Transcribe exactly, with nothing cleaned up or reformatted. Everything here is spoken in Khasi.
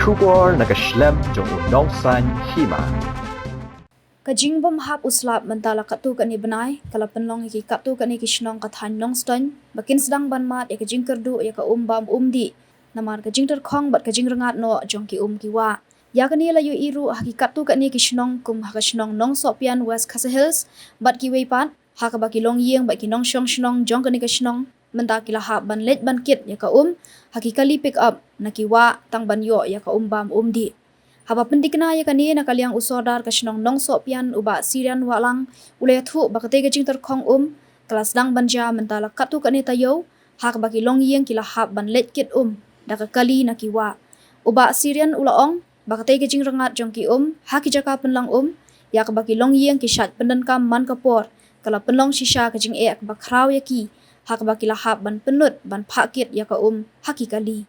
Khubor na ka shlem jong u nongsan hima. Ka jingbymhap u slap mynta la katto katne bnai ka la pynlong ïa ki katto katne ki shnong ka thaiñ Nongstoiñ ba kin sdang ban mad ïa ka jingkyrduh ïa ka um bam um dih namar ka jingtyrkhong bad ka jingrngat noh jong ki um ki wah. Ïa kane la ïohi ruh ha ki katto katne ki shnong kum ha ka shnong Nongsohpian West Khasi Hills bad kiwei pat ha kaba ki longïing bad ki nongshong shnong jong kane ka shnong mynta ki la hap ban leit ban kit ïa ka um ha ki kali pick up na ki wah tang ban ïoh ïa ka um bam um dih. Haba pynthikna ïa kane na ka liang u sordar ka shnong Nongsohpian u Bah Sirian Wahlang u la ïathuh ba katei ka jingtyrkhong um ka la sdang ban jia mynta la katto katne taïew ha kaba ki longïing ki la hap ban leit kit um da ka kali na ki wah. U Bah Sirian u la ong ba katei ka jingrngat jong ki um ha ki jaka pynlang um ïa kaba ki longïing ki shait pyndonkam man ka por ka la pynlong shisha ka jingeh kaba khraw ïa ki ha kaba ki la hap ban pynlut ban phah kit ïa ka um ha ki kali.